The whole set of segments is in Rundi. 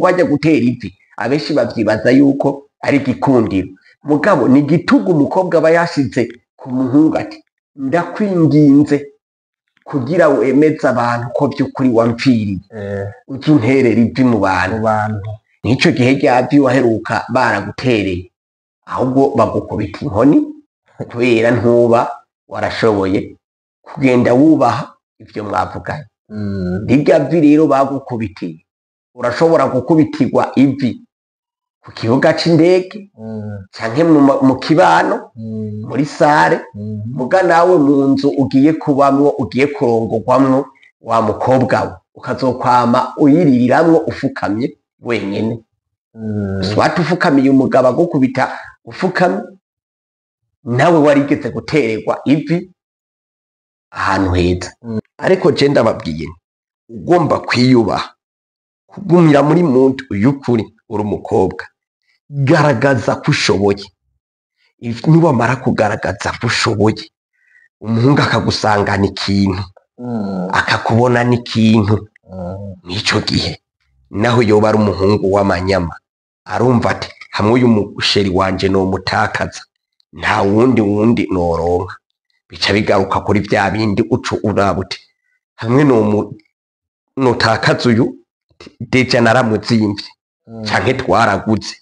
Hajya gutera ivi, abenshi bavyibaza yuko ari igikundiro, mugabo ni igitugu umukobwa aba yashize ku muhungu, ati: "Ndakwinginze, kugira wemeze abantu ko vy'ukuri wampfiriye, uze unterera ivi mu bantu." Mu bantu. Nico gihe rya vi waheruka baragutereye, ahubwo bagukubita inkoni, kubera ntuba warashoboye kugenda wubaha ivyo mwavuganye. Rirya vi rero bagukubitiye, urashobora gukubitirwa ivi ku kibuga c'indege canke mu kibano, muri salle, muga nawe mu nzu ugiye kubamwo, ugiye kurongorwamwo, wa mukobwa we, ukazokwama uyiririramwo ufukamye wenyene. Swati ufukamiye umugabo, agukubita ufukamye, nawe warigeze gutererwa ivi ahantu heza. Ariko je ndababwiye, ugomba kwiyubaha, kugumira muri muntu uyukuri, uri umukobwa, garagaza ko ushoboye. Niwamara kugaragaza ko ushoboye, umuhungu akagusangana ikintu, akakubona n'ikintu, mw'ico gihe naho yoba ari umuhungu w'amanyama, arumva ati: "Hamwe uyu muchéri wanje nomutakaza, nta wundi noronka." Bica bigaruka kuri vya bindi uco uraba uti: "Hamwe notakaza uyu, déjà naramuzimvye canke twaraguze."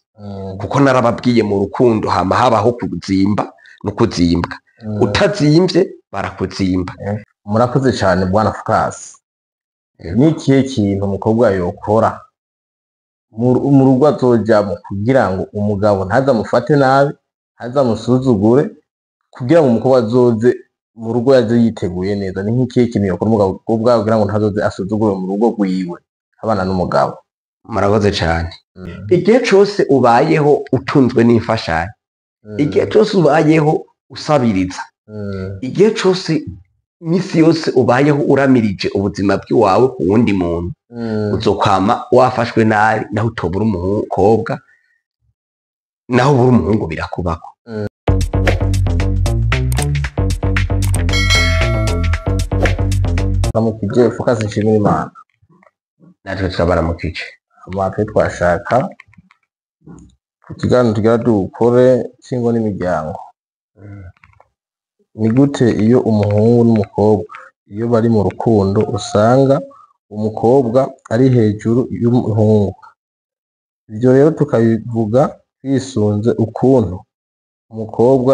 Kuko narababwiye, mu rukundo hama habaho kuzimba no kuzimbwa. Utazimvye barakuzimba. Murakoze cyane, bwana Fukasi. Ni ikihe kintu umukobwa yokora mu rugo azojamwo kugira ngo umugabo ntaze amufate nabi, ntaze amusuzugure, kugira ngo umukobwa azoze mu rugo yaze yiteguye neza? Ni nk'ikihe kintu yokora umugabo kugira ngo ntazoze asuzugure mu rugo rwiwe abana n'umugabo? Murakoze cyane. Igihe cose ubayeho utunzwe n'imfashanyo, igihe cose ubayeho usabiriza, igihe cose, imisi yose ubayeho uramirije ubuzima bw'iwawe ku wundi muntu, uzokwama wafashwe nabi, naho utobura umukobwa, naho ubura umuhungu, birakubako. Ramukije, Fukasi, nshimira Imana. Natwe turabaramukije. Amatwe twashaka ikiganiro tugira dukore c'ingo n'imiryango. Ni gute iyo umuhungu n'umukobwa iyo bari mu rukundo usanga umukobwa ari hejuru y'umuhungu? Ivyo rero tukabivuga twisunze ukuntu umukobwa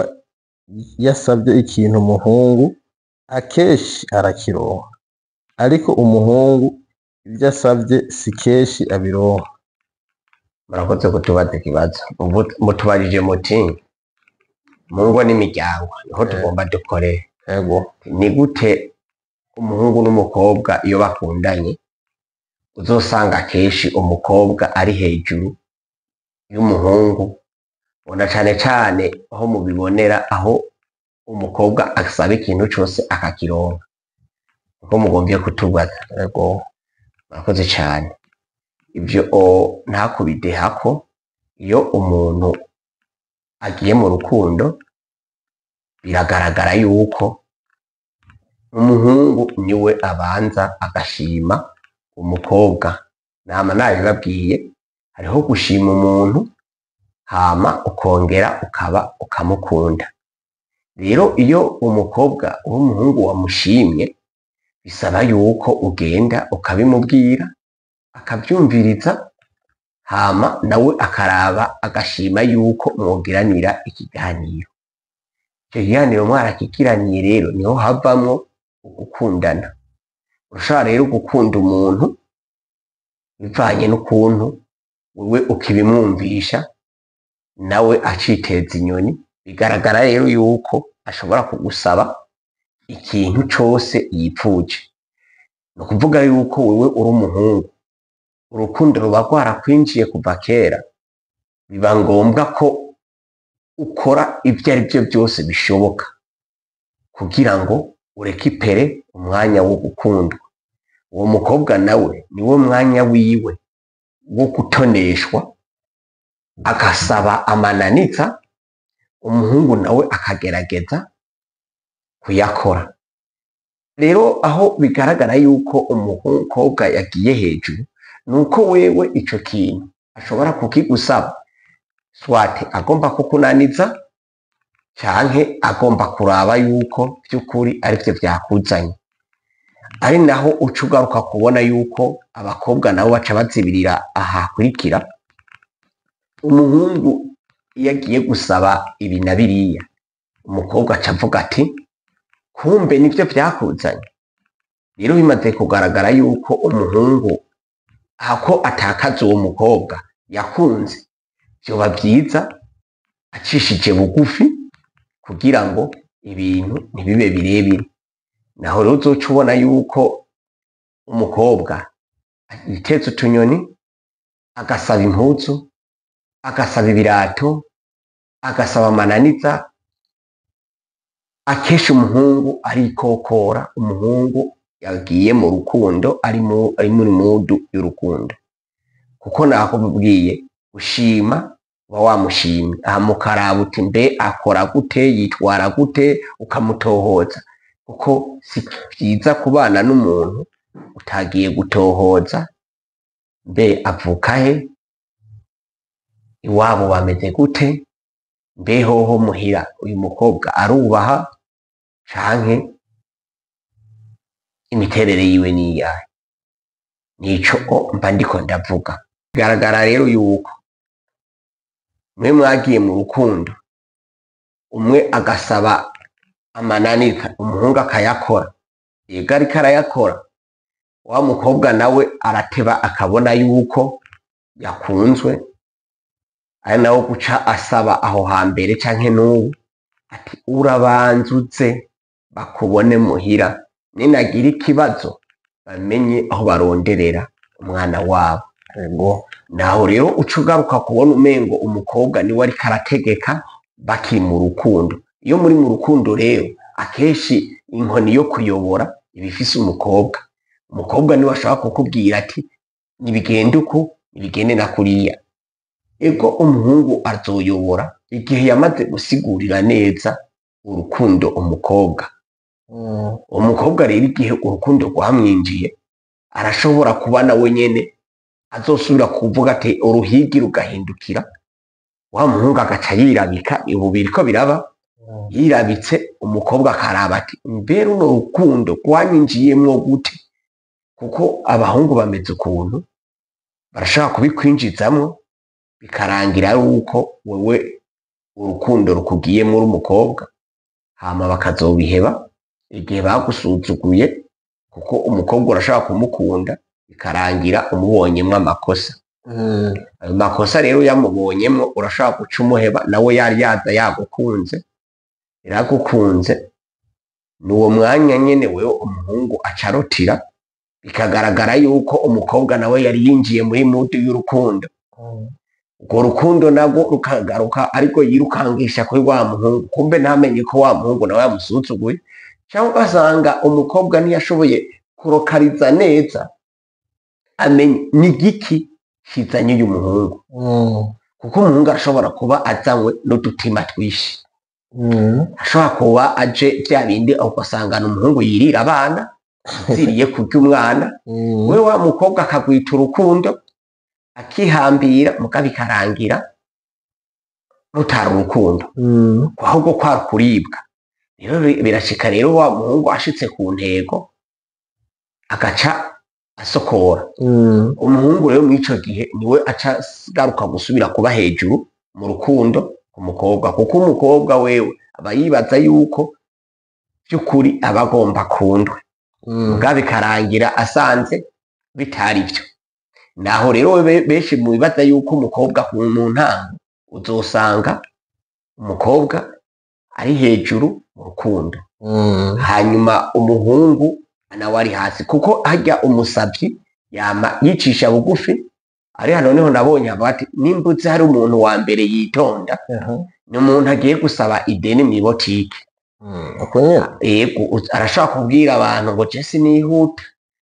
yasabye ikintu umuhungu akenshi arakironka, ariko umuhungu ivyo asavye si kenshi abironka. Murakoze kutubaza ikibazo. Ubu mutubajije muti mu ngo n'imiryango niho tugomba dukorere. Ego. Ni gute umuhungu n'umukobwa iyo bakundanye uzosanga kenshi umukobwa ari hejuru y'umuhungu, ubona cane cane aho mubibonera, aho umukobwa asaba ikintu cose akakironka, uko mugombye kutubaza? Ego. Murakoze cane. Ivyo ntakubidehako, iyo umuntu agiye mu rukundo, biragaragara yuko umuhungu niwe abanza agashima umukobwa. Nama nabibabwiye, hariho gushima umuntu, hama ukongera ukaba ukamukunda. Rero iyo umukobwa w'umuhungu wamushimye, bisaba yuko ugenda ukabimubwira, akavyumviriza, hama nawe akaraba agashima yuko mwogiranira ikiganiro. Ico kiganiro mwarakigiraniye, rero niho havamwo ugukundana. Urashobora rero gukunda umuntu bivanye n'ukuntu wewe ukibimwumvisha, nawe aciteza inyoni. Bigaragara rero yuko ashobora kugusaba ikintu cose yipfuje. Ni ukuvuga yuko wewe uri umuhungu, urukundo ruba rwarakwinjiye kuva kera, biba ngombwa ko ukora ibyo ari byo byose bishoboka kugira ngo urécupère umwanya wo gukundwa. Uwo mukobwa nawe niwo mwanya wiwe wo gutoneshwa, agasaba amananiza, umuhungu nawe akagerageza kuyakora. Rero aho bigaragara yuko umukobwa yagiye hejuru, Nuko wewe ico kintu ashobora kukigusaba, soit agomba kukunaniza canke agomba kuraba yuko vy'ukuri arivyo vyakuzanye. Ari naho uca ugaruka kubona yuko abakobwa nabo baca bazibirira aha hakurikira. Umuhungu iyo agiye gusaba ibi na biriya, umukobwa aca avuga ati kumbe nivyo vyakuzanye. Rero bimaze kugaragara yuko umuhungu ako atakaza uwo mukobwa yakunze, vyoba vyiza acishije bugufi kugira ngo ibintu ntibibe birebire. Naho rero uzoca ubona yuko umukobwa yiteza utunyoni, agasaba impuzu, agasaba ibirato, agasaba amananiza. Akenshi umuhungu arikokora, umuhungu yagiye mu rukundo ari muri mood y'urukundo, kuko nakubwiye gushima uba wamushimye, aha mukaraba uti mbe akora gute, yitwara gute, ukamutohoza, kuko si vyiza kubana n'umuntu utagiye gutohoza mbe avuka he, iwabo bameze gute, mbe hoho muhira uyu mukobwa arubaha canke imiterere yiwe niyahe. Nico mba ndiko ndavuga. Bigaragara rero yuko mwe mwagiye mu rukundo, umwe agasaba amananiza, umuhungu akayakora, yego ariko arayakora, wa mukobwa nawe arateba akabona yuko yakunzwe, ari nawe guca asaba aho hambere canke n'ubu ati urabanza uze bakubone muhira, ninagira ikibazo bamenye aho baronderera umwana wabo. Ego. Naho rero uca ugaruka kubona umengo umukobwa niwe ariko arategeka bakiri mu rukundo. Iyo muri mu rukundo rero akenshi inkoni yo kuyobora iba ifise umukobwa. Umukobwa niwe ashobora kukubwira ati nibigende uku, nibigende na kuriya. Ego umuhungu azoyobora igihe yamaze gusigurira neza urukundo umukobwa. Umukobwa rero igihe urukundo rwamwinjiye arashobora kuba nawe nyene azosubira kuvuga ati uruhigi rugahindukira, wa muhungu agaca yirabika, ubu biriko biraba, yirabitse umukobwa akaraba ati mbe runo rukundo rwanyinjiyemwo gute? Kuko abahungu bameze ukuntu barashobora kubikwinjizamwo bikarangira ari uko wewe urukundo rukugiyemwo uri umukobwa, hama bakazobiheba igihe bagusuzuguye, kuko umukobwa urashobora kumukunda bikarangira umubonyemwo amakosa. Ayo makosa rero uyamubonyemwo urashobora guca umuheba, nawe yari yaza yagukunze, yaragukunze, ni uwo mwanya nyene wewe umuhungu aca arotira, bikagaragara yuko umukobwa nawe yari yinjiye muri mood y'urukundo. Urwo rukundo narwo rukagaruka ariko yirukangisha kuri wa muhungu, kumbe ntamenye ko wa muhungu nawe yamusuzuguye, cyangwa ugasanga umukobwa ntiyashoboye kurokariza neza amenye ni igiki kizanye uyu muhungu, kuko umuhungu arashobora kuba azanywe n'udutima twinshi, ashobora kuba aje bya bindi ugasanga ni umuhungu yirira abana, aziriye kurya umwana, we wa mukobwa akagwita urukundo akihambira, muga bikarangira rutari urukundo, ahubwo kwari kuribwa. Rero birashika rero wa muhungu ashitse ku ntego agaca asokora. Umuhungu rero mw'ico gihe niwe aca agaruka gusubira kuba hejuru mu rukundo ku mukobwa, kuko umukobwa wewe aba yibaza yuko vy'ukuri aba agomba akundwe, muga bikarangira asanze bitari vyo. Naho rero benshi mubibaza yuko umukobwa mu ntango uzosanga umukobwa ari hejuru mu rukundo, hanyuma umuhungu nawe ari hasi, kuko harya umusavyi yama yicisha bugufi. Ari hano niho nabonye bati nimbuze hari umuntu wa mbere yitonda, ni umuntu agiye gusaba ideni mw'ibotike. Uko nyene? Yego, arashobora kubwira abantu ngo je sinihuta,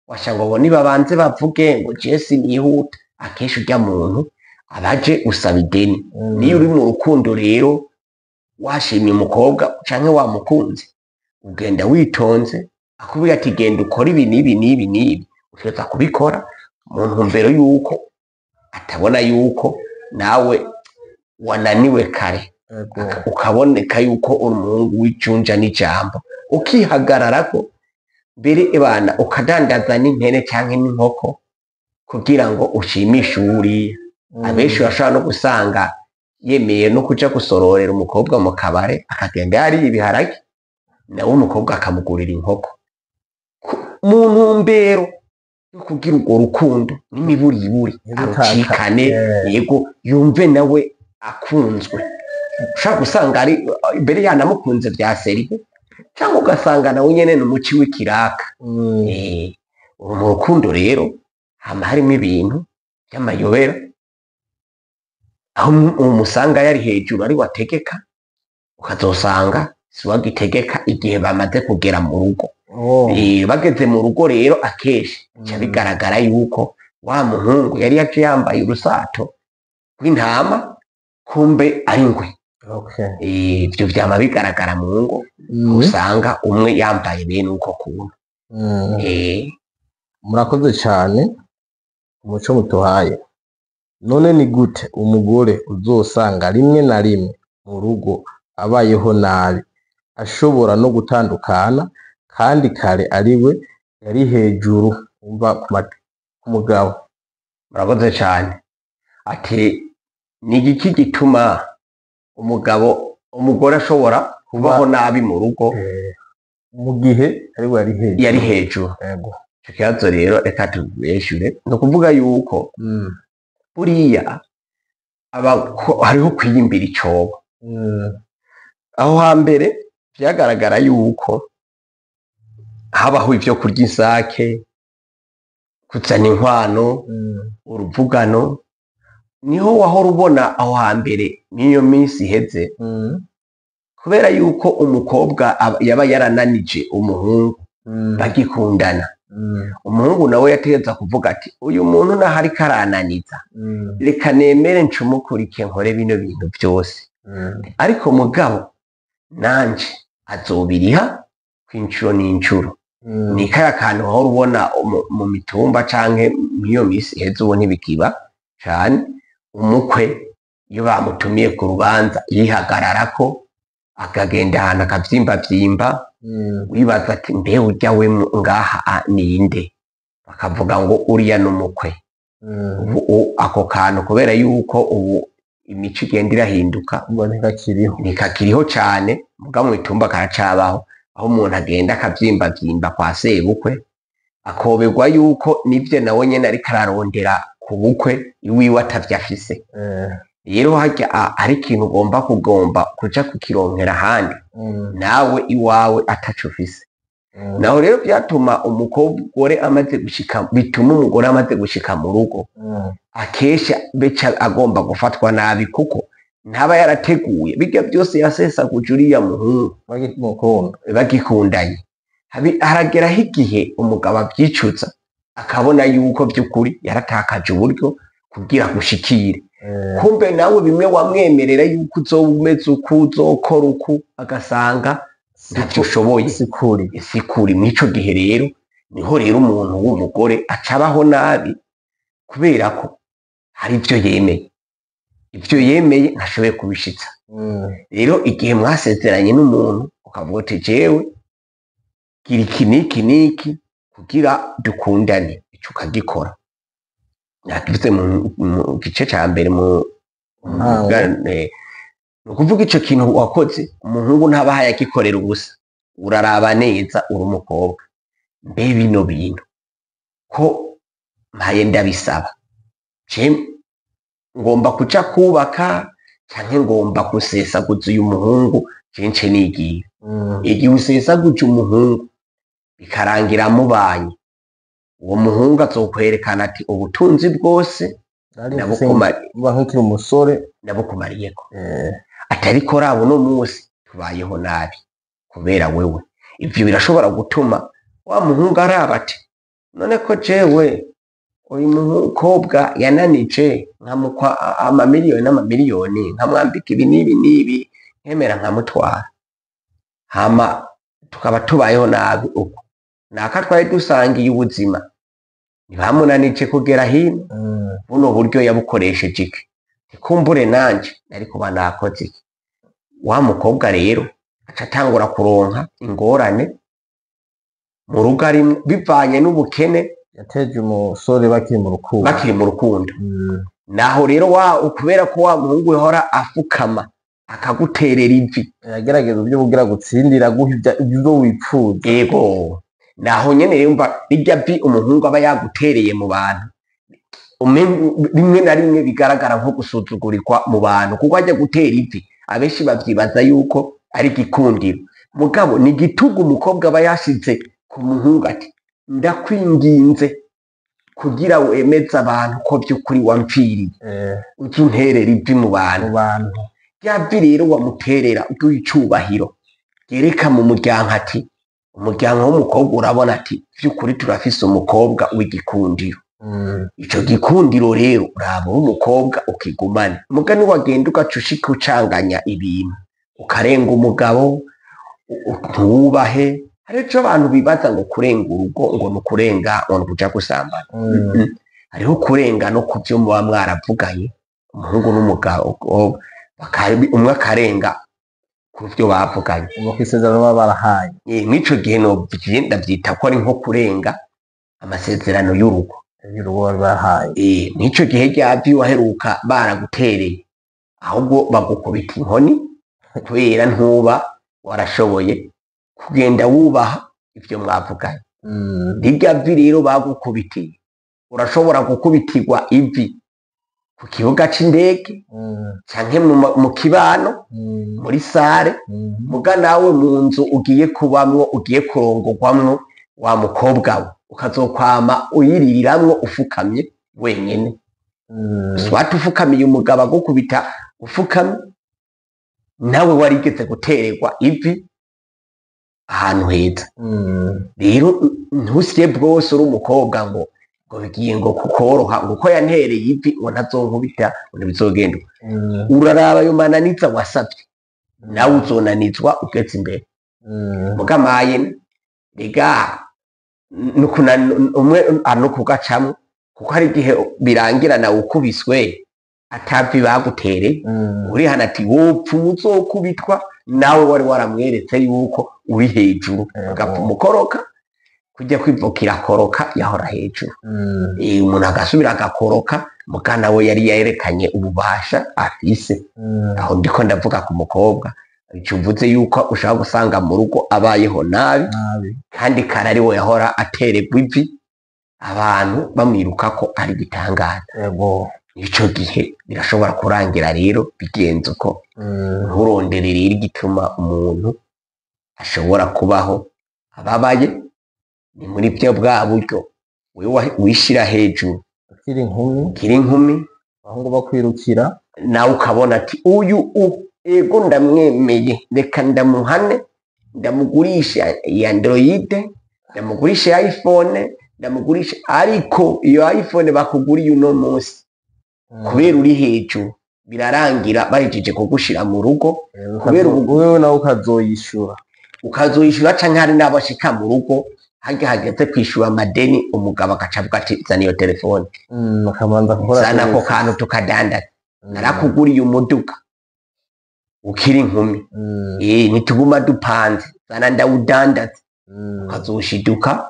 washa ngo nibabanze bavuge ngo je sinihuta. Akenshi urya muntu abaje gusaba ideni. Niyo uri mu rukundo rero washimye umukobwa canke wamukunze, ugenda witonze, akubwira ati genda ukore ibi n'ibi n'ibi n'ibi, utegerezwa kubikora. mu ntumbero yuko atabona yuko nawe wananiwe kare, ukaboneka yuko uri umuhungu w'ijunja n'ijambo, ukihagararako mbere ebana ukadandaza n'impene canke n'inkoko kugira ngo ushimishe uwuriya. Abenshi bashobora no gusanga yemeye no kuja gusororera umukobwa mu kabare, akagenda yariye ibiharage, nawe umukobwa akamugurira inkoko mu ntumbero yo kugira urwo rukundo n'imiburiburi arucikane, yego yumve nawe akunzwe. Ushobora gusanga ari mbere yanamukunze vya sérieux, cyangwa ugasanga nawe nyene ni umuci w'ikiraka. Mu rukundo rero hama harimo ibintu by'amayobera, aho umusanga yari hejuru ari wategeka, ukazosanga si wagitegeka igihe bamaze kugera mu rugo. Bageze mu rugo rero akenshi bica bigaragara yuko wa muhungu yari yaje yambaye urusato rw'intama, kumbe ari ingwe. Ivyo vyama bigaragara mu ngo, usanga umwe yambaye bene uko kuntu. Murakoze cyane umuco mutuhaye. None ni gute umugore uzosanga rimwe na rimwe mu rugo abayeho nabi, ashobora no gutandukana kandi kare ariwe yari hejuru, umva ku mugabo? Murakoze cyane. Ati ni igiki gituma umugabo, umugore ashobora kubaho nabi mu rugo Mu gihe ariwe yari hejuru? Yari hejuru. Yego. Ico kibazo rero reka tubeshure. Ni ukuvuga yuko buriya hariho kwiyimbira icobo. Aho hambere vyagaragara yuko habaho ivyo kurya isake, kuzana inkwano, uruvugano. Niho wahora ubona aho hambere n'iyo minsi iheze, kubera yuko umukobwa yaba yarananije umuhungu bagikundana, umuhungu nawe yategeza kuvuga ati uyu muntu naho ariko arananiza, reka nemere ncumukurike nkore bino bintu byose, ariko mugabo nanje azobiriha kw'incuro n'incuro. Ni kaya kantu wahora ubona mu mitumba canke mw'iyo misi iheze, ubu ntibikiba cane. Umukwe iyo bamutumiye ku rubanza yihagararako, akagenda ahantu akavyimbavyimba, wibaza ati mbe urya we ngaha ninde? Bakavuga ngo uriya n'umukwe. Ubu ako kantu, kubera yuko ubu imico igenda irahinduka, Ubwo ntikakiriho. Ntikakiriho cane, muga mu mitumba karacabaho, aho umuntu agenda akavyimbavyimba kwa sebukwe, akoberwa yuko nivyo nawe nyene ariko ararondera ku bukwe iwiwe atavyo afise. Rero harya hari ikintu ugomba kugomba kuja kukironkera ahandi, nawe iwawe ataco ufise. Naho rero vyatuma umugore amaze gushika, bituma umugore amaze gushika mu rugo, akesha beca agomba gufatwa nabi, kuko ntaba yarateguye birya byose yasesaguje uriya muhungu Bagimukunda. bagikundanye. Harageraho igihe umugabo avyicuza, akabona yuko vy'ukuri yaratakaje uburyo kugira gushikire. Kumbe nawe bimwe wamwemerera yuko uzoba umeze uku, uzokora uku, agasanga ntavyo ushoboye. Sikuri. Sikuri. Mw'ico gihe rero niho rero umuntu w'umugore acabaho nabi, kubera ko hari ivyo yemeye, ivyo yemeye ntashoboye kubishitsa. Rero igihe mwasezeranye n'umuntu ukavuga uti jewe gira iki n'iki n'iki kugira dukundane, ico ukagikora. Nakivuze mu gice ca mbere mu Ntango. Ni ukuvuga ico kintu wakoze, umuhungu ntaba agikorera ubusa. Uraraba neza uri umukobwa, mbe bino bintu ko mpaye ndabisaba, je ngomba kuja kubaka canke ngomba gusesaguza uyu muhungu, je nce nigira? Igihe usesaguje umuhungu bikarangira mubanye, uwo muhungu azokwerekana ati ubutunzi bwose Nari mfise mba nkikiri umusore. Nabukumariyeko. Atariko raba uno munsi tubayeho nabi kubera wewe. Ivyo birashobora gutuma wa muhungu araba ati none ko jewe uyu mukobwa yananije nkamukwa amamiliyoni n'amamiliyoni, nkamwambika ibi n'ibi n'ibi, nkemera nkamutwara, hama tukaba tubayeho nabi uko naka twari dusangiye ubuzima. Ntibamunanije kugera hino. Buno buryo yabukoresheje iki? Ntikumbure nanje nari kuba nakoze iki? Wa mukobwa rero aca atangura kuronka ingorane mu rugo arimwo bivanye n'ubukene yateje umusore bakiri mu rukundo. Bakiri mu rukundo. Naho rero wa kubera ko wa muhungu yahora afukama akaguterera ivi, yagerageza uburyo bugira gutsindira aguha ibyo wipfuza. Yego, naho nyene rero umva rirya vi umuhungu aba yagutereye mu bantu, rimwe na rimwe bigaragara nko gusuzugurirwa mu bantu, kuko ajya gutera ivi abenshi bavyibaza yuko ari igikundiro, mugabo ni igitugu umukobwa aba yashize ku muhungu ati ndakwinginze kugira wemeze abantu ko by'ukuri wampfiriye, ujye unterera ivi mu bantu. Mu bantu. Rya vi rero wamuterera ry'icubahiro ryereka mu muryango ati umuryango w'umukobwa urabona ati by'ukuri turafise umukobwa w'igikundiro. Ico gikundiro rero uraba umukobwa ukigumane, mugani wagenda ugaca ushika ucanganya ibintu ukarenga umugabo, ntuwubahe. Hari ico abantu bibaza ngo kurenga urugo ngo ni ukurenga ngo ni ukuja gusambana. Hariho kurenga no ku vyo muba mwaravuganye umuhungu n'umugabo, umwe akarenga ku vyo bavuganye. Uba kw'isezerano baba barahaye. Mw'ico gihe ndavyita ko ari nko kurenga amasezerano y'urugo. Y'urugo bari bahaye. Mw'ico gihe rya vi waheruka baragutereye, ahubwo bagukubita inkoni kubera ntuba warashoboye kugenda wubaha ivyo mwavuganye. Rirya vi rero bagukubitiye, urashobora gukubitirwa ivi ku kibuga c'indege canke mu kibano, muri sare, muga nawe mu nzu ugiye kubamwo, ugiye kurongorwamwo, wa mukobwa we ukazokwama uyiririramwo ufukamye wenyene. Swati ufukamiye umugabo agukubita ufukamye, nawe warigeze gutererwa ivi ahantu heza. Rero ntusye bwose uri umukobwa ngo bigiye ngo kukoroha ngo uko yantereye ivi ngo ntazonkubita ngo ntibizogenda. Uraraba ayo mananiza wasavye, nawe uzonanizwa ugeze imbere. Mugamaye rega umwe anokugacamwo, kuko hari igihe birangira nawe ukubiswe atavi bagutereye. Urihana ati wopfa uzokubitwa, nawe wari waramweretse yuko uri hejuru, ugapfa umukoroka kujya kwivukira koroka yahora hejuru. Umuntu agasubira agakoroka, muga nawe yari yerekanye ububasha afise. Aho ndiko ndavuga ku mukobwa, ico uvuze yuko ushobora gusanga mu rugo abayeho nabi, kandi kare ari we yahora atererwa ivi abantu bamwiruka ko ari igitangaza. Ico gihe birashobora kurangira rero bigenze uko. Nturondere rero igituma umuntu ashobora kubaho ababaye, ni muri byo bwa buryo wewe wishira hejuru ukiri inkumi, ukiri inkumi, abahungu bakwirukira, nawe ukabona ati uyu ego ndamwemeye, reka ndamuhane, ndamugurisha iyi Android, ndamugurisha iPhone, ndamugurisha. Ariko iyo iPhone bakuguriye uno munsi, kubera uri hejuru, birarangira bahejeje kugushira mu rugo, kubera wewe nawe ukazoyishura, ukazoyishura, canke hari n'abashika mu rugo harya hageze kwishura amadeni, umugabo agaca avuga ati zana iyo telefone, akabanza gukora zana ako kantu tukadandaza, narakuguriye umuduga ukiri inkumi, nituguma dupanze, zana ndawudandaza. Ukazoshiduka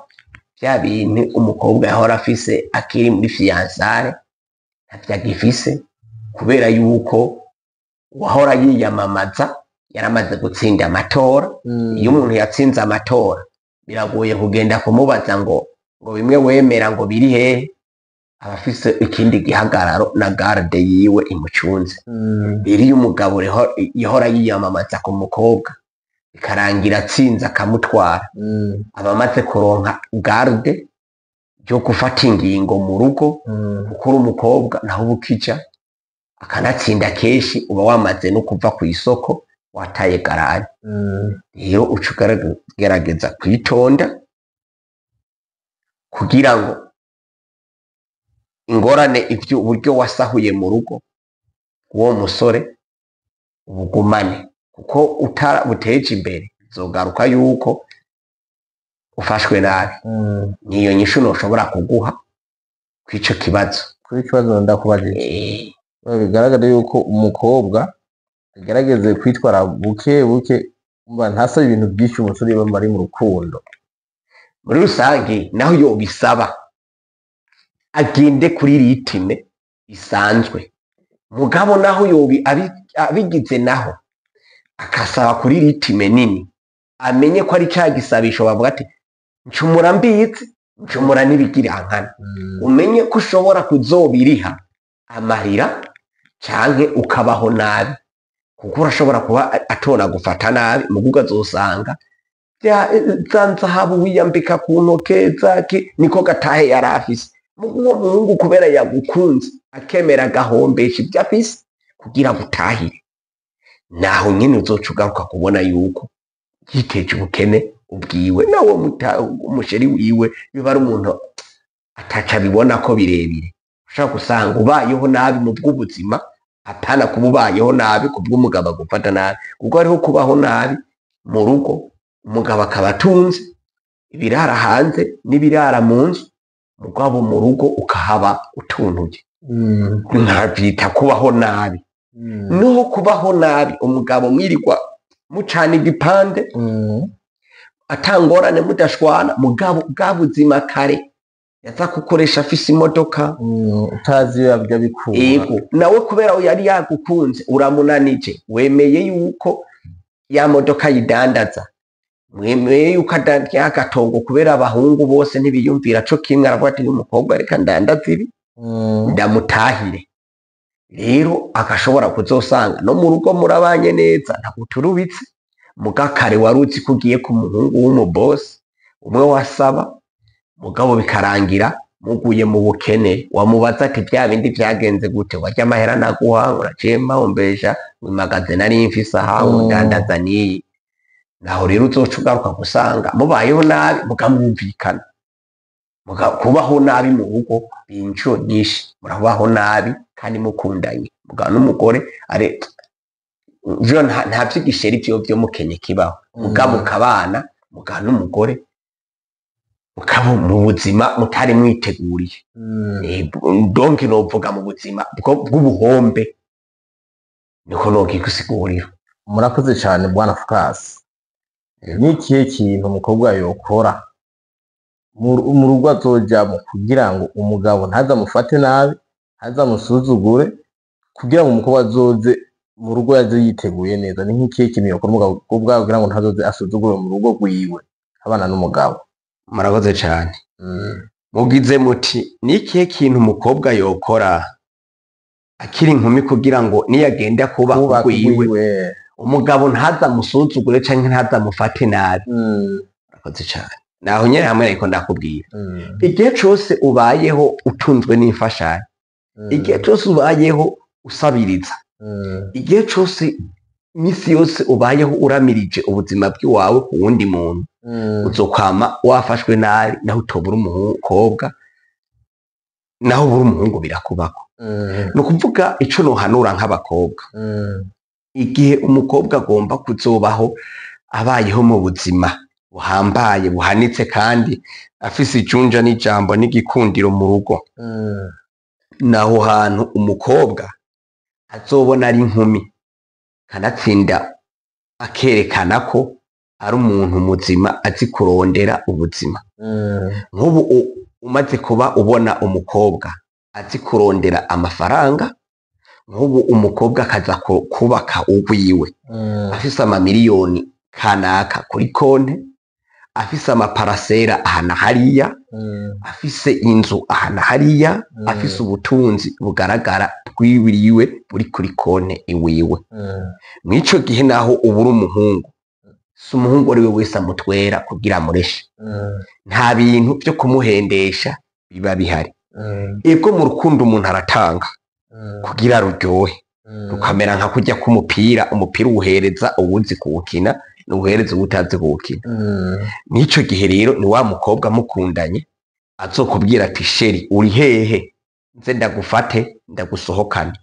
vya bintu umukobwa yahora afise akiri muri fiançailles ntavyo agifise, kubera yuko uwahora yiyamamaza yaramaze gutsinda amatora. Iyo umuntu yatsinze amatora biragoye kugenda kumubaza ngo bimwe wemera ngo biri hehe, aba afise ikindi gihagararo na garde yiwe imucunze. Rero iyo umugabo yahora yiyamamaza ku mukobwa bikarangira atsinze akamutwara, aba amaze kuronka garde yo gufata ingingo mu rugo, kuko uri umukobwa naho uba ukija akanatsinda kenshi uba wamaze no kuva ku isoko wataye garari. Rero uca ugerageza kwitonda kugira ngo ingorane ivyo uburyo wasahuye mu rugo uwo musore ubugumane, kuko utarabuteje imbere bizogaruka yuko ufashwe nabi. Niyo nyishu noshobora kuguha. Kw'ico kibazo. Kuri ikibazo ndakubajije, bigaragara yuko umukobwa agerageze kwitwara buke buke, umva, ntasabe ibintu byinshi umusore iyo bari mu rukundo. Muri rusange, naho yobisaba, agende kuri rythme isanzwe. Mugabo naho yobi abigize, naho akasaba kuri rythme nini, amenye ko ari ca gisabisho bavuga ati: "Ncumura mbizi, ncumura n'ibigirankana." Umenye ko ushobora kuzobiriha amarira canke ukabaho nabi, kuko urashobora kuba atona gufata nabi, mugo ukazosanga za nzahabu wiyambika ku ntoke zaki niko gatahe yari afise. Mugo uwo muhungu, kubera yagukunze, akemera agahombesha ibyo afise kugira agutahire, naho nyene uzoca ugaruka kubona yuko yiteje ubukene ubwiwe. Nawe umuchéri wiwe biba ari umuntu ataca abibona ko birebire. Ushobora gusanga ubayeho nabi mu bw'ubuzima, apana kuba ubayeho nabi ku bw'umugabo agufata nabi, kuko hariho kubaho nabi mu rugo, umugabo akaba atunze ibirara hanze n'ibirara mu nzu, mugabo mu rugo ukahaba utuntuye. Nkabyita kubaho nabi. Noho kubaho nabi, umugabo mwirirwa mucana igipande, atangorane, mudashwana, mugabo bwa buzima kare yaza gukoresha afise imodoka, Utazi iyo yabyo bikura. Ego, nawe kubera yari yagukunze, uramunanije, wemeye yuko ya modoka yidandaza, mwemeye yuko adarya agatongo, kubera abahungu bose ntibiyumvira co kimwe. Aravuga ati: "Uyu mukobwa, reka ndandaze ibi, ndamutahire." Rero agashobora kuzosanga no mu rugo murabanye neza, ntaguturubitse. Muga kare wari uzi ko ugiye ku muhungu w'umubosi umwe wasaba, mugabo bikarangira muguye mu bukene. Wamubaza ati: "Bya bindi vyagenze gute? Warya amahera naguha?" "Uraciye mpahombesha mwimagaze nari mfise aha, ndandaza n'iyi." Naho rero uzoca ugaruka gusanga mubayeho nabi, mukamwumvikana. Kubaho nabi mu rugo, inshuro nyinshi murabaho nabi kandi mukundanye. Mugabo n'umugore are vyo nta vy'igichéri vyo mukenye kibaho. Mugabo mukabana, mugabo n'umugore mukaba mu buzima mutari mwiteguriye. Donc novuga mu buzima bw'ubuhombe, niko nokigusigurira. Murakoze cyane, bwana Fukasi. Ni ikihe kintu umukobwa yokora mu rugo azojamwo kugira ngo umugabo ntazamufate nabi, ntazamusuzugure, kugira ngo umukobwa azoze mu rugo yaze yiteguye neza? Ni nk'ikihe kintu yokora umugabo kugira ngo ntazoze asuzugure mu rugo rwiwe abana n'umugabo? Murakoze cyane. Mugize muti: "Ni ikihe kintu umukobwa yokora akiri inkumi kugira ngo niyagenda kuba kubaka urwiwe, urwiwe, umugabo ntazamusuzugure canke ntazamufate nabi?" Murakoze cyane. Naho nyene hamwe ariko ndakubwira, igihe cose ubayeho utunzwe n'imfashanyo, igihe cose ubayeho usabiriza, igihe cose, imisi yose ubayeho uramirije ubuzima bw'iwawe ku wundi muntu, uzokwama wafashwe nabi. Naho utobura umukobwa, naho ubura umuhungu, birakubako. Ni ukuvuga, ico nohanura nk'abakobwa, igihe umukobwa agomba kuzobaho abayeho mu buzima buhambaye, buhanitse, kandi afise ijunja n'ijambo n'igikundiro mu rugo, naho hantu umukobwa azobona ari inkumi, kanatsinda akerekana ko ari umuntu muzima, azi kurondera ubuzima. Nk'ubu umaze kuba ubona umukobwa azi kurondera amafaranga, nk'ubu umukobwa akaza kubaka urwiwe, afise amamiliyoni kanaka kuri konte, afise amaparcelles aha na hariya, afise inzu aha na hariya, afise ubutunzi bugaragara bw'iwiwe buri kuri konte iwiwe, mw'ico gihe naho ubura umuhungu, si umuhungu ari we wese amutwera kugira amureshe. Nta bintu vyo kumuhendesha biba bihari. Ego, mu rukundo umuntu aratanga kugira ruryohe, rukamera nka kurya k'umupira. Umupira uwuhereza uwuzi kuwukina, ntuwuhereza uwutazi kuwukina. N'ico gihe rero ni wa mukobwa mukundanye azokubwira ati: "Chéri, uri hehe nze ndagufate ndagusohokane?"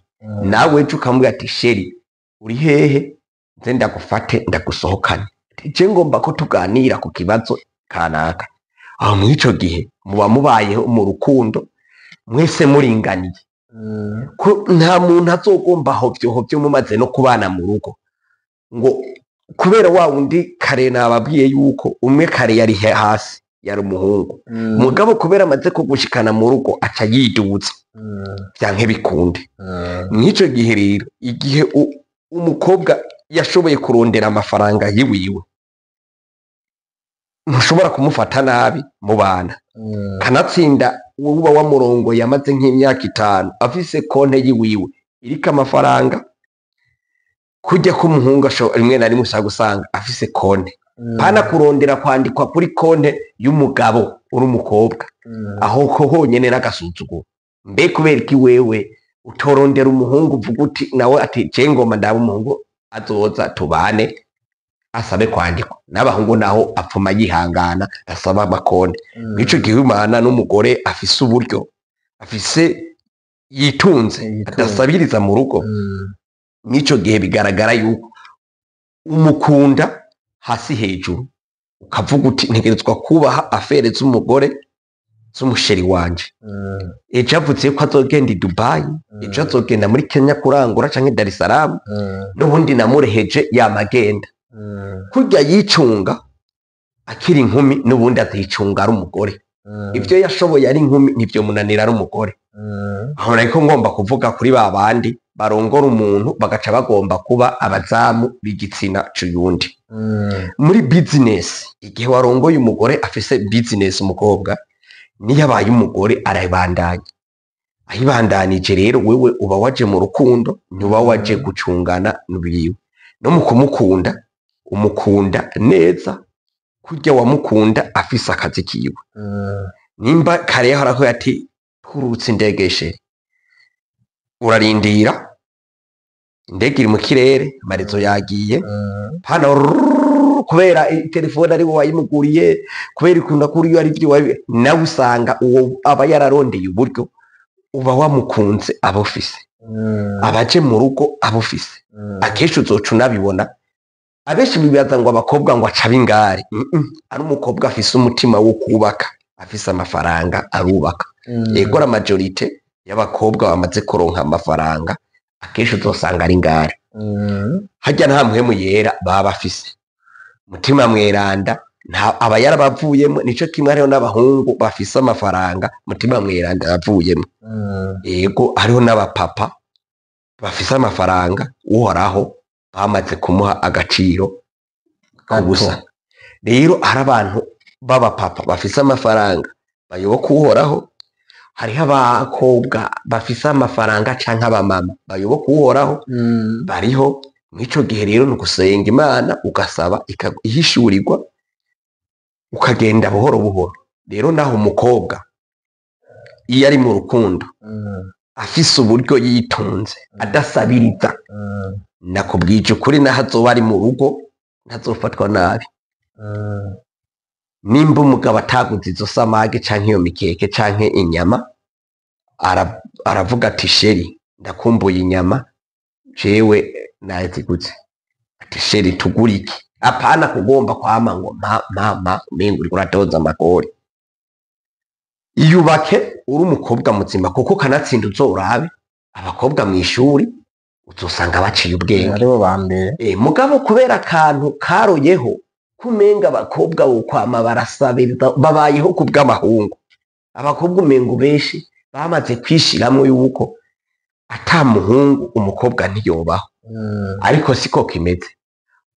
Nawe ejo ukamubwira ati: "Chéri, uri hehe nze ndagufate ndagusohokane? Je ngomba ko tuganira ku kibazo kanaka." Aho mw'ico gihe muba mubayeho mu rukundo. Mwese muringaniye. Ko nta muntu azogomba hovyo hovyo mumaze no kubana mu rugo, ngo kubera wa wundi kare nababwiye yuko umwe kare yari hasi, yari umuhungu, mugabo kubera amaze kugushikana mu rugo aca yiduza, vyanke bikunde. Mw'ico gihe rero, igihe umukobwa yashoboye kurondera amafaranga yiwiwe, ntushobora kumufata nabi mu bana. Kanatsinda uba wamurongo yamaze nk'imyaka 5 afise konte yiwiwe iriko amafaranga, kujya k'umuhungu rimwe na rimwe usanga afise konte, pana kurondera kwandikwa kuri konte y'umugabo uri umukobwa, aho ko honyene n'agasuzuguro. Mbe kubera iki wewe utorondera umuhungu uvuga uti nawe ati je ngoma ndaba umuhungu azoza tubane asabe kwandikwa? N'abahungu naho apfuma yihangana asaba amakonte. Mw'ico gihe umana n'umugore afise uburyo, afise yitunze, Yitunze. adasabiriza mu rugo, mw'ico gihe bigaragara yuko umukunda hasi hejuru, ukavuga uti ntegerezwa kubaha affaires z'umugore z'umusheri wanje. Ejo avuze ko azogenda i Dubai, ejo azogenda muri Kenya kurangura canke Dar es Salaam, n'ubundi namureheje yamagenda. Kurya yicunga akiri inkumi, n'ubundi azicunga ari umugore. Ivyo yashoboye ari inkumi ntivyo munanira ari umugore. Aho nariko ngomba kuvuga kuri ba bandi barongora umuntu bagaca bagomba kuba abazamu b'igitsina c'uyundi. Muri business, igihe warongoye umugore afise business, umukobwa niyo abaye umugore arabandanya. Ayibandanije rero, wewe uba waje mu rukundo, ntuba waje gucungana n'ubiwe. No mu kumukunda, umukunda neza kurya wamukunda afise akazi kiwe. Nimba kare yahora ati turutse indege chéri, urarindira indege iri mu kirere, amarezo yagiye, hano rurururu, kubera telefone ari wowe wayimuguriye, kubera ikunda kuri iyo ari byo, nawe usanga uwo aba yararondeye uburyo uba wamukunze aba ufise, abaje mu rugo aba ufise. Akenshi uzoca unabibona, abenshi bibaza ngo abakobwa ngo acabe ingare. Ari umukobwa afise umutima wo kubaka, afise amafaranga, arubaka. Ego, la majorité y'abakobwa bamaze kuronka amafaranga akenshi uzosanga ari ingare. Harya nta mpwemu yera baba bafise, mutima mweranda nta aba yarabavuyemo. Nico kimwe hariho n'abahungu bafise amafaranga, mutima mweranda yavuyemo. Ego, hariho n'abapapa bafise amafaranga, Uhoraho bamaze kumuha agaciro kubusa. Rero hari abantu b'abapapa bafise amafaranga bayoboka Uhoraho, hariho abakobwa bafise amafaranga canke abamama bayoboka Uhoraho bariho. Mw'ico gihe rero ni ugusenga Imana, ugasaba ihishurirwa, ukagenda buhoro buhoro. Rero naho umukobwa iyo ari mu rukundo, afise uburyo, yitunze, adasabiriza, nakubwije ukuri, naho azoba ari mu rugo ntazofatwa nabi. Nimba umugabo ataguze izo samage canke iyo mikeke canke inyama, aravuga ati chéri, ndakumbuye inyama, jewe naziguze. Ati chéri, tugure iki? Apana kugomba kwama ngo ma ma ma, umenga uriko uratoza amakori. Iyubake uri umukobwa muzima, kuko kanatsinda uzorabe abakobwa mw'ishuri uzosanga baciye ubwenge. Aribo ba mbere. Mugabo kubera akantu karoyeho kumenga abakobwa bokwama barasabiriza, babayeho ku bw'amahungu, abakobwa umengo benshi bamaze kwishiramwo yuko ata muhungu umukobwa ntiyobaho. Ariko siko kimeze.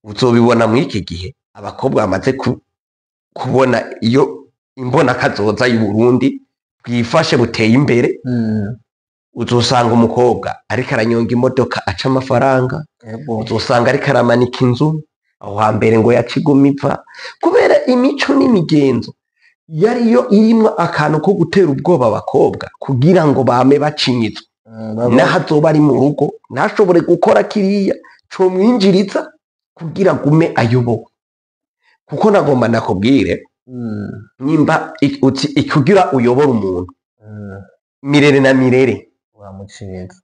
Uzobibona mw'iki gihe abakobwa bamaze kubona iyo imbona kazoza y'Uburundi bwifashe buteye imbere. Uzosanga umukobwa ariko aranyonga imodoka aca amafaranga. Uzosanga ariko aramanika inzu, aho hambere ngo yaciguma ipfa kubera imico n'imigenzo yariyo irimwo akantu ko gutera ubwoba abakobwa kugira ngo bame bacinyizwa. Naho azoba ari mu rugo ntashobore gukora kiriya comwinjiriza kugira agume ayobowe, kuko nagomba nakubwire, nimba kugira uyobore umuntu mirere na mirere, uramuciriza,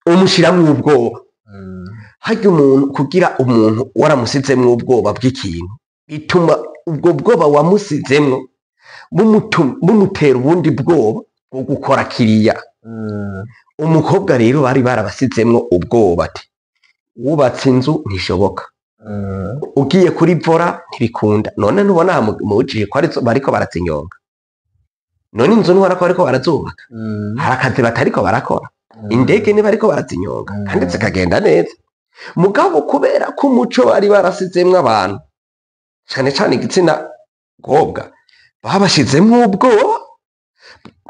umushiramwo ubwoba. Harya umuntu, kugira umuntu waramusizemwo ubwoba bw'ikintu, bituma ubwo bwoba wamusizemwo bumutera ubundi bwoba bwo bwo gukora kiriya. Umukobwa rero bari barabasizemwo ubwoba ati wubatse inzu ntishoboka, ugiye kuri volant ntibikunda. None ntubona aha mujiye ko arizo bariko barazinyonga? None inzu ntubona ko bariko barazubaka? Hari akazi batariko barakora? Indege nibariko barazinyonga kandi zikagenda neza. Mugabo kubera ko umuco bari barasizemwo abantu, cane cane igitsina kobwa, babashizemwo ubwoba,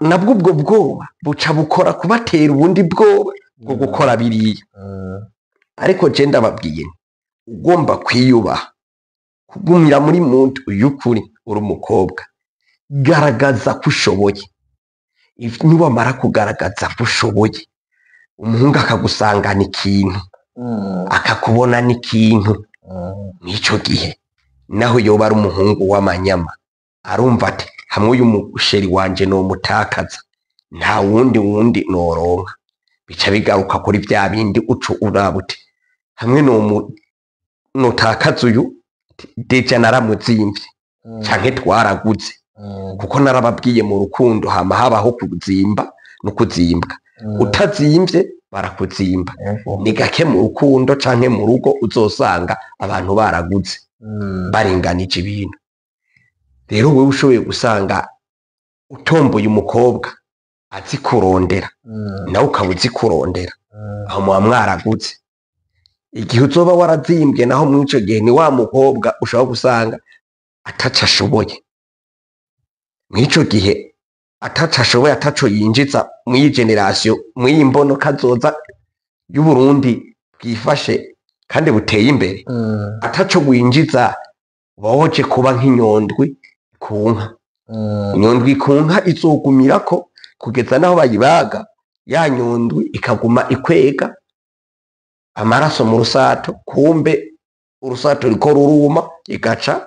nabwo ubwo bwoba buca bukora kubatera ubundi bwoba bwo gukora biriya. Ariko je ndababwiye nti, ugomba kwiyubaha, kugumira muri muntu y'ukuri, uri umukobwa, garagaza ko ushoboye. Niwamara kugaragaza ko ushoboye, umuhungu akagusangana ikintu, akakubona n'ikintu, mw'ico gihe naho yoba ari umuhungu w'amanyama, arumva ati hamwe uyu muchéri wanje nomutakaza, nta wundi noronka. Bica bigaruka kuri vya bindi uco uraba uti hamwe nomu notakaza uyu, déjà naramuzimvye canke twaraguze, kuko narababwiye mu rukundo hama habaho kuzimba no kuzimbwa. Utazimvye barakuzimba. Ni gake mu rukundo canke mu rugo uzosanga abantu baraguze, baringanije ibintu. Rero wewe ushoboye gusanga utomboye umukobwa azi kurondera, nawe ukaba uzi kurondera, aho muba mwaraguze. Igihe uzoba warazimbye naho, muri ico gihe ni wa mukobwa ushobora gusanga ataco ashoboye. Mw'ico gihe ataco ashoboye, ataco yinjiza mw'iyi génération, mw'iyi mbono kazoza y'Uburundi bwifashe kandi buteye imbere, ataco winjiza, uba woje kuba nk'inyondwi ku nka. Inyondwi ku nka izogumirako kugeza naho bayibaga, ya nyondwi ikaguma ikwega amaraso mu rusato, kumbe urusato ruriko ruruma, igaca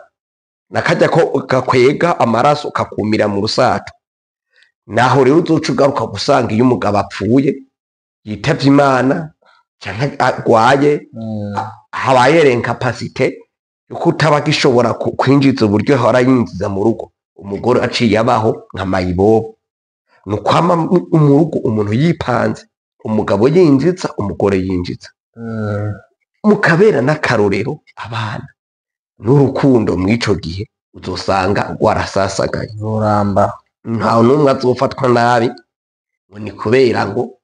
nakarya ko gakwega amaraso kakumira mu rusato. Naho rero uzoca ugaruka gusanga iyo umugabo apfuye, yitavye Imana canke agwaye, habaye l'incapacité yo kutaba agishobora kwinjiza uburyo ahora yinjiza mu rugo, umugore aciye abaho nka mayibobo. Ni ukwama mu rugo umuntu yipanze, umugabo yinjiza, umugore yinjiza, mukabera n'akarorero abana n'urukundo. Mw'ico gihe uzosanga rwarasasagaye. Ruramba. Nta n'umwe azofatwa nabi ngo ni kubera ngo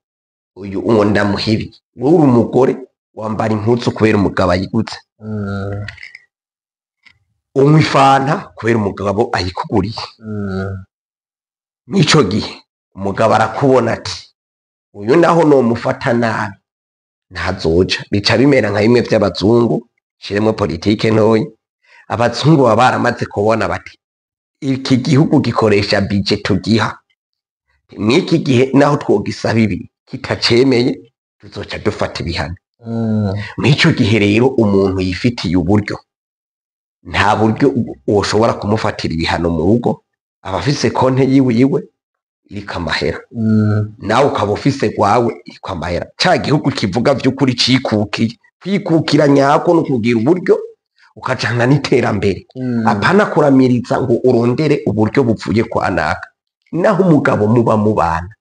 uyu uwo ndamuhibi. Wowe uri umugore, wambara impuzu kubera umugabo ayiguze, unywa ifanta kubera umugabo ayikuguriye. Mw'ico gihe umugabo arakubona ati uyu naho nomufata nabi ntazoja. Bica bimera nka bimwe vy'abazungu, shiremwo politike ntoyi. Abazungu baba baramaze kubona bati iki gihugu gikoresha budget tugiha, mw'iki gihe naho twogisaba ibi kitacemeye, tuzoca dufata ibihano. Mw'ico gihe rero umuntu yifitiye uburyo, nta buryo woshobora kumufatira ibihano mu rugo. Aba afise konte yiwe iriko amahera, nawe ukaba ufise gwawe iriko amahera. Ca gihugu kivuga vy'ukuri cikukiye, kwikukira nyako no kugira uburyo ukajana n'iterambere, apana kuramiriza ngo urondere uburyo buvuye kwa naka. Naho umugabo muba mubana,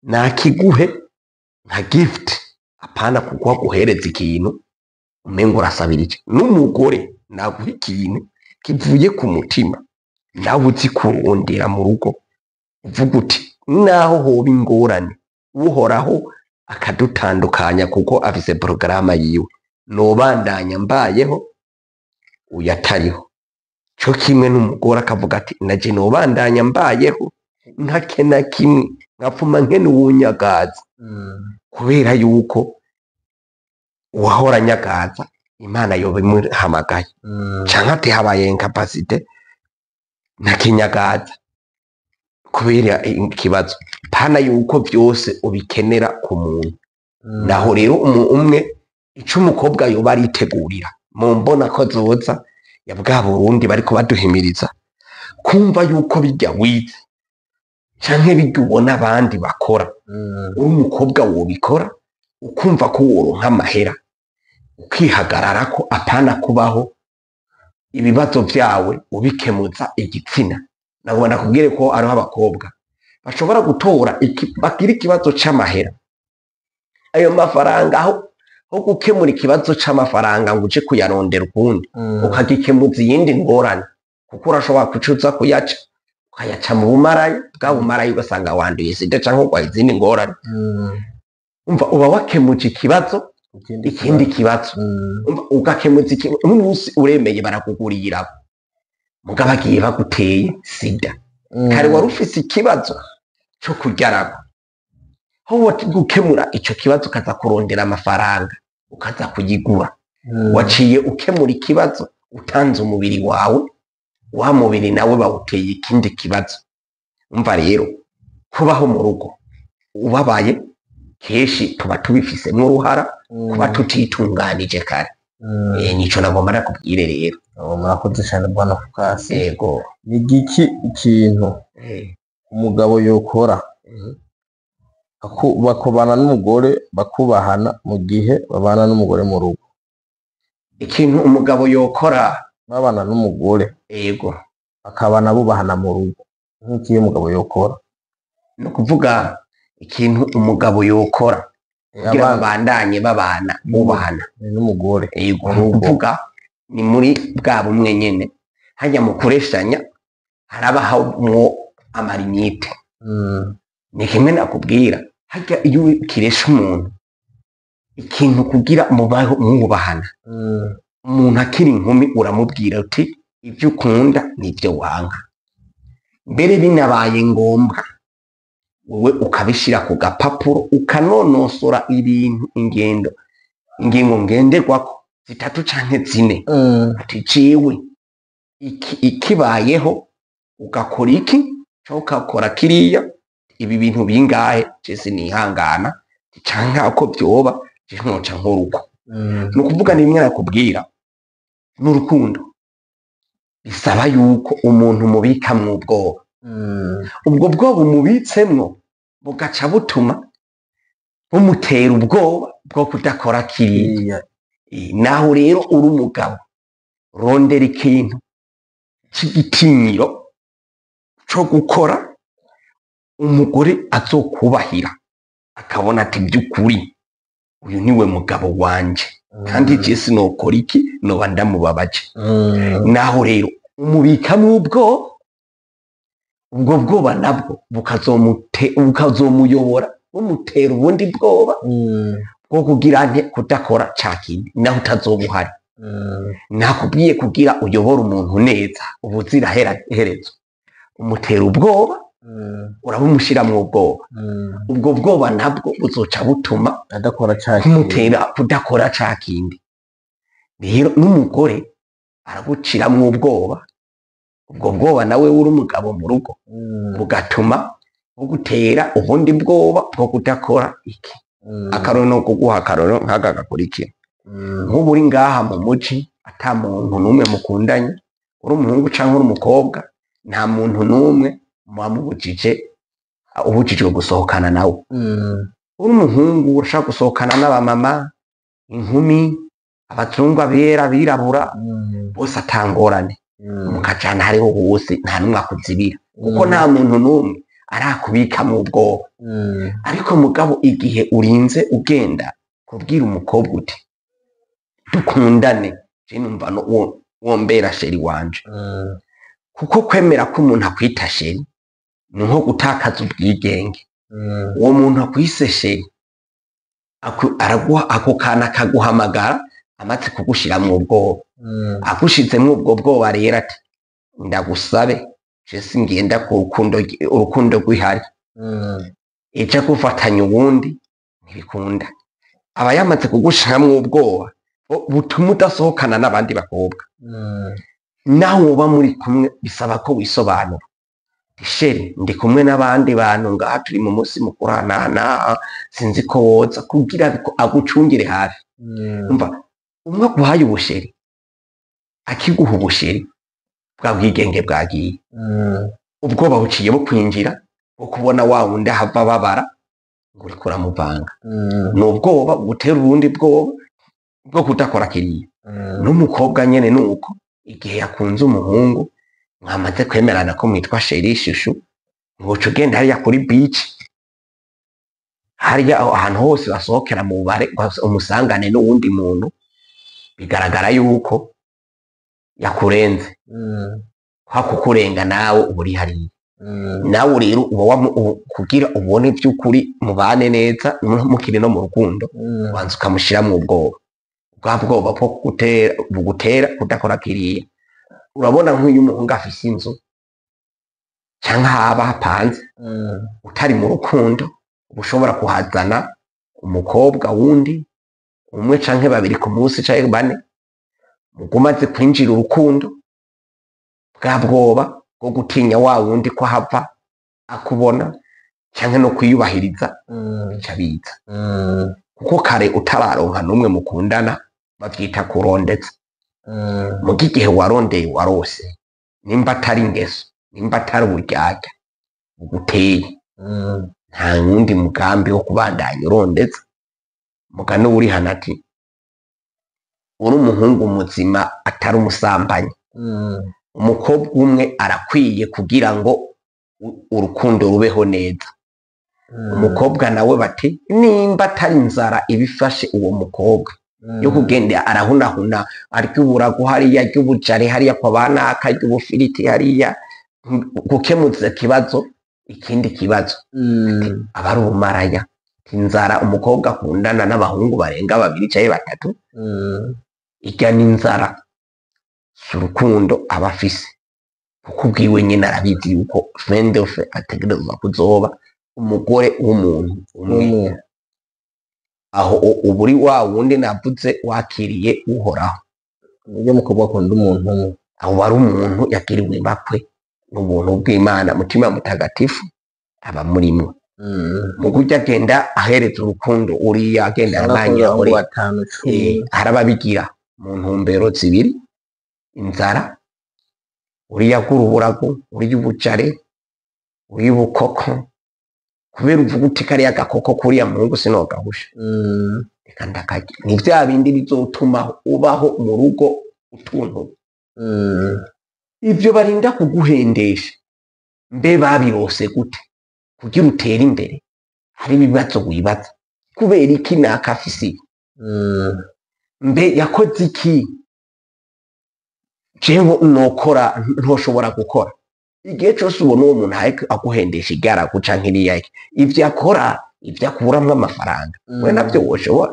nakiguhe nka gift, apana kuguha guhereza ikintu umengo urasabirije. N'umugore naguha ikintu kivuye ku mutima, nawe uzi kurondera mu rugo, uvuga uti naho hoba ingorane, Uhoraho akadutandukanya kuko afise porogaramu yiwe, nobandanya mbayeho uyu atariho. Co kimwe n'umugore akavuga ati naje nobandanya mbayeho nkakena kimwe, nkapfuma nkene uwunyagaza, kubera yuko uwahora anyagaza Imana yoba imuhamagaye, canke ati habaye incapacité, ntakinyagaza kubera ikibazo. Pana yuko vyose ubikenera ku muntu. Naho rero umwe ico umukobwa yoba aritegurira mu mbona ko zoza ya bwa Burundi bariko baduhimiriza, kumva yuko bijya wize canke bijya ubona abandi bakora, uri umukobwa wobikora, ukumva ko woronka amahera ukihagararako, apana kubaho ibibazo vyawe ubikemuza igitsina. Nagomba ndakubwire ko hariho abakobwa bashobora gutora bagira ikibazo c'amahera, ayo mafaranga aho gukemura ikibazo c'amafaranga ngo uje kuyarondera ukundi, ukagikemuza iyindi ngorane, kuko urashobora kucuza kuyaca ukayaca mu bumaraya, bwa bumaraya ugasanga wanduye sida canke urwaye izindi ngorane. Umva, uba wakemuje ikibazo ikindi kibazo, umva ugakemuza ikibazo. N'umunsi uremeye barakugurira, mugabo bagiye baguteye sida, kare wari ufise ikibazo co kuryarako, aho gukemura ico kibazo ukaza kurondera amafaranga ukaza kuyigura, waciye ukemura ikibazo utanze umubiri wawe, wa mubiri nawe bawuteye ikindi kibazo. Umva rero, kubaho mu rugo ubabaye kenshi tuba tubifisemwo uruhara, kuba tutitunganije kare. Nico nagomba nakubwire rero. Murakoze cyane bwana Fukasi. Yego. Ni igiki ikintu umugabo yokora bakobana n'umugore bakubahana mu gihe babana n'umugore mu rugo? Ikintu umugabo yokora babana n'umugore, yego, bakabana bubahana mu rugo, nk'ikiyo umugabo yokora? Ni ukuvuga ikintu umugabo yokora kugira babandanye babana bubahana n'umugore, yego, ni ukuvuga ni muri bwa bumwe nyene, hajya mu kureshanya harabahamwo amarimite. Ni kimwe nakubwira, harya iyo ukiresha umuntu ikintu kugira mubaho mwubahana, umuntu akiri inkumi uramubwira uti ibyo ukunda n'ibyo wanga, mbere binabaye ngombwa wewe ukabishira ku gapapuro ukanonosora ibintu, ingendo, ingingo ngenderwako zitatu canke zine, ati jewe iki ikibayeho ugakora iki canke ugakora kiriya, ibi bintu bingahe je sinihangana, canke uko vyoba je nkoca nkoruko. Ni ukuvuga ni bimwe nakubwira, n'urukundo bisaba yuko umuntu mubikamwo ubwoba, ubwo bwoba umubitsemwo bugaca butuma bumutera ubwoba bwo kudakora kiriya. Naho rero uri umugabo, rondera ikintu c'igitinyiro co gukora umugore azokubahira, akabona ati by'ukuri uyu niwe mugabo wanje, kandi je sinokora iki noba ndamubabaje. Naho rero umubikamwo ubwoba, ubwo bwoba nabwo bukazomuyobora bumutera ubundi bwoba bwo kugira nte kudakora ca kindi, naho utazoba uhari. Nakubwiye kugira uyobore umuntu neza ubuzira herezo, umutera ubwoba, urabumushiramwo ubwoba, ubwo bwoba nabwo buzoca butuma adakora ca kindi, kumutera kudakora ca kindi. Rero n'umugore araguciramwo ubwoba, ubwo bwoba nawe uri umugabo mu rugo bugatuma bugutera ubundi bwoba bwo kudakora iki. Akarorero kuguha akarorero nk'aka gakurikira, nk'ubu uri ngaha mu muji ata muntu n'umwe mukundanye, uri umuhungu canke uri umukobwa, nta muntu n'umwe muba mubujije, ubujijwe gusohokana nawe. Uri umuhungu urashaka gusohokana n'abamama, inkumi, abazungu, abera, abirabura, bose atangorane, mukajana hariho hose, nta n'umwe akuzibira, kuko nta muntu n'umwe arakubikamwo ubwoba. Ariko mugabo igihe urinze ugenda kubwira umukobwa uti dukundane, je numva no wombera chéri wanje, kuko kwemera ko umuntu akwita chéri ni nko gutakaza ubwigenge. Uwo muntu akwise chéri araguha ako kana akaguhamagara amaze kugushiramwo ubwoba, agushizemwo ubwo bwoba rero ati ndagusabe je singenda ku rukundo, urukundo rwihari, ija gufatanya uwundi ntibikunda. Aba yamaze kugushiramwo ubwoba butuma udasohokana n'abandi bakobwa, naho woba muri kumwe bisaba ko wisobanura, chéri ndi kumwe n'abandi bantu ngaha turi mu munsi mukuru aha, sinzi ko woza, kugira agucungire hafi. Umva, umwe aguhaye ubuchéri, akiguha ubuchéri bwa bwigenge bwagiye, ubwoba buciye bukwinjira bwo kubona wa wundi ahava ababara ngo uriko uramuvanga. Ni ubwoba butera ubundi bwoba bwo kudakora kiriya. N'umukobwa nyene nuko, igihe yakunze umuhungu mwamaze kwemerana ko mwitwa chéri chouchou, Ntiwoca ugenda hariya kuri beach, hariya ahantu hose basohokera mu bubare, ngo umusangane n'uwundi muntu bigaragara yuko yakurenze. Kwa kukurenga nawe uba uri hariya. Nawe rero uba kugira ubone vy'ukuri mubane neza mukiri no mu rukundo, ubanza ukamushiramwo ubwoba, bwa bwoba bwo kugutera, bugutera kudakora kiriya. Urabona nk'uyu muhungu afise inzu canke haba hapanze, utari mu rukundo uba ushobora kuhazana umukobwa wundi umwe canke babiri ku munsi canke bane. Muga umaze kwinjira urukundo, bwa bwoba bwo gutinya wa wundi ko ahava akubona canke no kwiyubahiriza bica biza. Kuko kare utararonka n'umwe mukundana bavyita kurondeza. Muga igihe warondeye warose, nimba atari ingeso, nimba atari uburyarya buguteye, nta wundi mugambi wo kubandanya urondeza. Mugani wurihana ati uri umuhungu muzima atari umusambanyi, umukobwa umwe arakwiye kugira ngo urukundo rubeho neza. Umukobwa nawe bati nimba atari inzara ibifashe uwo mukobwa yo kugenda arahunahuna, arya uburago hariya, arya ubujare hariya kwa banaka, arya ubufiriti hariya, gukemuza ikibazo ikindi kibazo, aba ari ubumaraya. Inzara umukobwa akundana n'abahungu barenga babiri canke batatu, irya n'inzara, si urukundo aba afise, kuko ubwiwe nyene arabizi yuko fendefe ategerezwa kuzoba umugore w'umuntu umwe. Umwe. Aho uba uri wa wundi navuze wakiriye Uhoraho. Nibyo, mukobwa akunda umuntu umwe. Aho wari umuntu yagiriwe ibakwe n'ubuntu bw'Imana, Mutima Mutagatifu aba murimwo. Mu kurya agenda ahereza urukundo uriya, agenda aramanyura abahungu uriya. Batanu, 10. Hari ababigira mu ntumbero zibiri: inzara, uriya agura uburago, uriya ubujare, uriya ubukoko, kubera uvuga uti kariya gakoko kuriya muhungu sinogahusha, reka ndakarya. Ni vya bindi bizotuma ubaho mu rugo utuntu. Ivyo barinda kuguhendesha, mbe babirose gute? Kugira utere imbere hari ibibazo wibaza: kubera iki naka afise ibi? Mbe yakoze iki jewe nokora ntoshobora gukora? Igihe cose ubona uwo muntu ariko aguhendesha igaragu canke iriya, ivyo akora, ivyo akuramwo amafaranga, we navyo woshobora,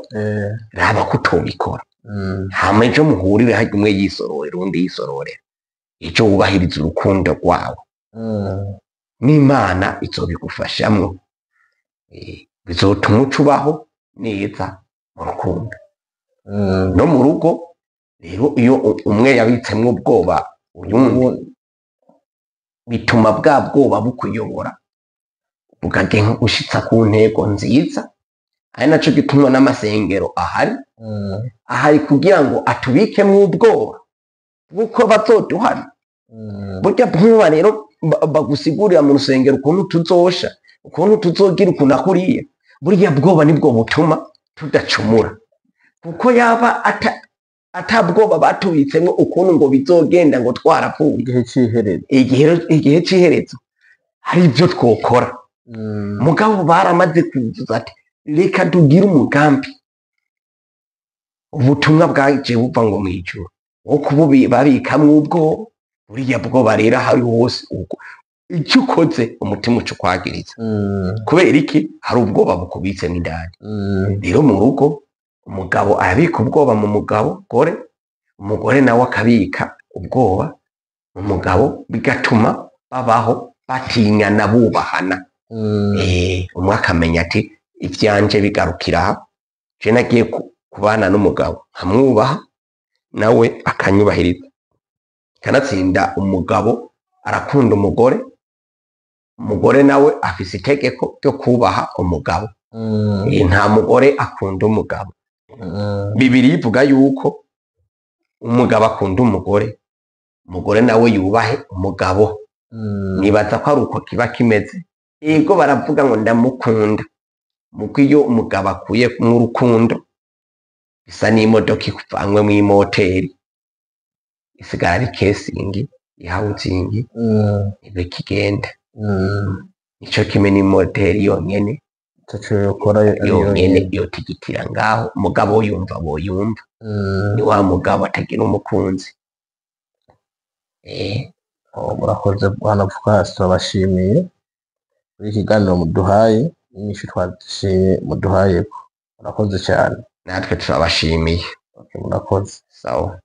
raba ko utobikora. Hama ejo muhurire harya, umwe yisororera uwundi yisororera, ejo wubahiriza urukundo rwawe, n'Imana izobigufashamwo. Bizotuma uca ubaho neza mu rukundo no mu rugo. Rero iyo umwe yabitsemwo ubwoba uyundi, bituma bwa bwoba bukuyobora, bukagenda gushitsa ku ntego nziza. Ari naco gituma n'amasengero ahari, ahari kugira ngo atubikemwo ubwoba bw'uko bazoduhana. Burya bwoba rero bagusigurira mu rusengero ukuntu tuzosha, ukuntu tuzogira, ukuntu akuriya, burya bwoba nibwo butuma tudacumura. Kuko yaba ata bwoba batubitsemwo ukuntu ngo bizogenda ngo twarapfuye, igihe c'iherezo, igihe c'iherezo hari ibyo twokora. Mugabo baramaze kuvuza ati reka tugire umugambi, ubutumwa bwaje buva ngo mw'ijuru wo kubabikamwo ubwoba. Buriya bwoba rero aho ari hose, icyo ukoze umutima uca ukwagiriza. Kubera iki? Hari ubwoba bukubitsemo indani. Rero mu rugo umugabo arabika ubwoba mu mugabo gore, umugore nawe akabika ubwoba mu mugabo, bigatuma babaho batinyana, bubahana. Umwe akamenya ati ivyanje bigarukira aha, je nagiye kubana n'umugabo nkamwubaha, nawe akanyubahiriza. Kanatsinda umugabo arakunda umugore, umugore nawe afise itegeko ryo kubaha umugabo. Nta mugore akunda umugabo. Bibiri ivuga yuko umugabo akunda umugore, umugore nawe yubahe umugabo. Nibaza ko ari uko kiba kimeze. Yego, baravuga ngo ndamukunda, muko iyo umugabo akuye urukundo bisa n'imodoka ikuvanwe mw'imoteri, isigara ari kesingi ihawuzingi, ibe kigenda. Nico kimwe n'imoteri yonyene. Taco yokora ari yonyene yotigitira ngaho, umugabo yumva boyumva. Ni wa mugabo atagira umukunzi. Oh, murakoze bwana Fukasi, turabashimiye kuri iki kiganiro muduhaye n'inyishu twashimye muduhayeko. Murakoze cyane. Natwe turabashimiye. Okay, murakoze. Sawa.